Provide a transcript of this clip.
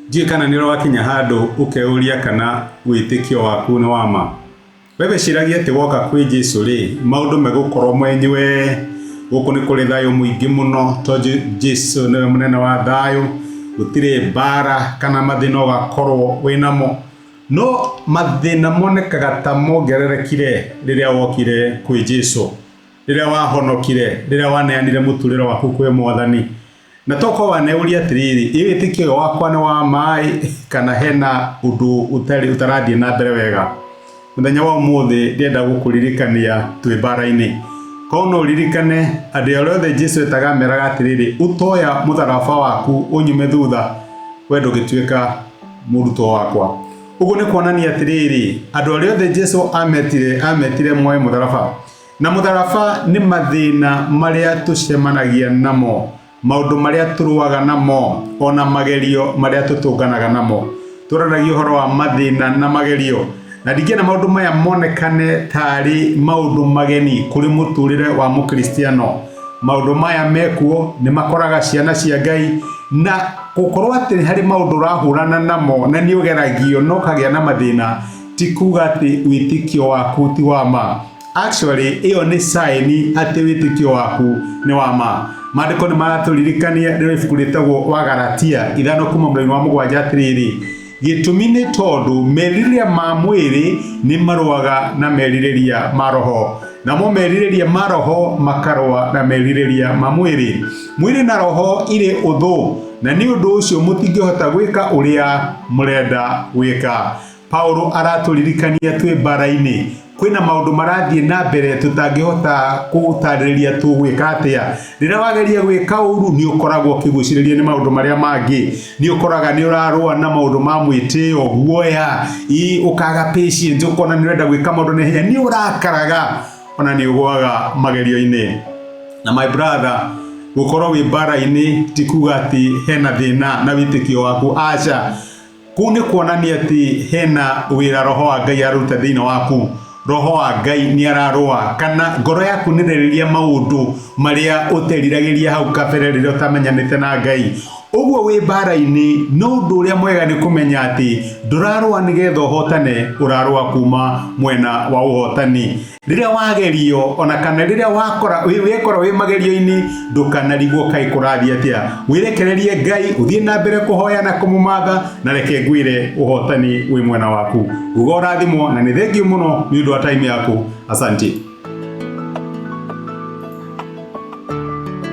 Ndiũĩ kana nĩ ũrĩ wakinya handũ ũkeyũria kana wĩtĩkio waku nĩ wa ma. We wĩciragia atĩ woka kwĩ Jesu rĩ, maũndũ megũkorwo mwenywe, gũkũ nĩ kũrĩ thayũ mũingĩ mũno tondũ Jesu nĩwe mũnene wa thayũ, gũtirĩ mbara kana mathĩna ũgakorwo wĩnamo. No mathĩna monekaga ta mongererekire rĩrĩa wokire kwĩ Jesu, rĩrĩa wahonokire, rĩrĩa waneanire mũtũrĩre waku kwĩ Mwathani. Na tokorwo waneuria atĩrĩrĩ, ĩ wĩtĩkio ũyũ wakwa nĩ wa maĩ kana hena ũndũ ũtarĩ ũtarathiĩ na mbere wega? Mũthenya wa ũmũthĩ ndĩrenda gũkũririkania twĩ mbara-inĩ. Korwo no ũririkane andũ arĩa othe Jesu etaga ameraga atĩrĩrĩ, ũtoya mũtharaba waku ũnyume thutha, we ndũngĩtuĩka mũrutwo wakwa. Ũguo nĩ kuonania atĩrĩrĩ, andũ arĩa othe Jesu ametire, ametire moe mũtharaba. Na mũtharaba nĩ mathĩna marĩa tũcemanagia namo, maũndũ marĩa tũrũaga namo, o na magerio marĩa tũtũnganaga namo. Twaranagia ũhoro wa mathĩna na magerio, na ndingĩenda maũndũ maya monekane tarĩ maũndũ mageni kũrĩ mũtũrĩre wa Mũkristiano. Maũndũ maya mekuo nĩ makoraga ciana cia Ngai, na gũkorwo atĩ harĩ maũndũ ũrahũrana namo na nĩ ũgeragio na ũkagĩa na mathĩna, ti kuga atĩ wĩtĩkio waku ti wa ma. Actually, ĩyo nĩ sign atĩ wĩtĩkio waku nĩ wa ma. Maandĩko nĩ maratũririkania rĩrĩa ibuku rĩtagwo wa Galatia 5 kuma mũraini wa 7 atĩrĩrĩ, gĩtũmi nĩ tondũ merirĩria ma mwĩrĩ nĩ marũaga na merirĩria ma roho, namo merirĩria ma roho makarũa na merirĩria ma mwĩrĩ. Mwĩrĩ na roho irĩ ũthũ, na nĩ ũndũ ũcio mũtingĩhota gwĩka ũrĩa mũrenda gwĩka. Paulo aratũririkania twĩ mbara-inĩ kwĩna maũndũ marathiĩ na mbere tũtangĩhota gũtarĩria tũgwĩka atĩa. Rĩrĩa wageria gwĩka ũru nĩ ũkoragwo ũkĩgucĩrĩrio nĩ maũndũ marĩa mangĩ, nĩ ũkoraga nĩ ũrarũa na maũndũ ma mwĩtĩo, guoya, ũkaga patience, ũkona nĩ ũrenda gwĩka maũndũ na ihenya, nĩ ũrakaraga, ona nĩ ũgũaga magerio-inĩ. Na my brother, gũkorwo wĩ mbara-inĩ ti kuga atĩ hena thĩna na wĩtĩkio waku, aca. Kũu nĩ kuonania atĩ hena wĩra roho wa Ngai aruta thĩinĩ waku. Roho wa Ngai nĩ ararũa, kana ngoro yaku nĩ ĩrerĩria maũndũ marĩa ũteriragĩria hau kabere rĩrĩa ũtamenyanĩte na Ngai. Ũguo wĩ mbara-inĩ, no ũndũ ũrĩa mwega nĩ kũmenya atĩ ndũrarũa nĩgetha ũhotane, ũrarũa kuma mwena wa ũhotani. Rĩrĩa wagerio ona kana rĩrĩa wakora wekora wĩ magerio-inĩ, ndũkanarigwo kaĩ kũrathiĩ atĩa. Wĩrekererie Ngai, ũthiĩ na mbere kũhoya na kũmũmatha, na reke ngwĩre ũhotani wĩ mwena waku. Nguga ũrathimwo na nĩ thengiũ mũno nĩ ũndũ wa time yaku. Asante.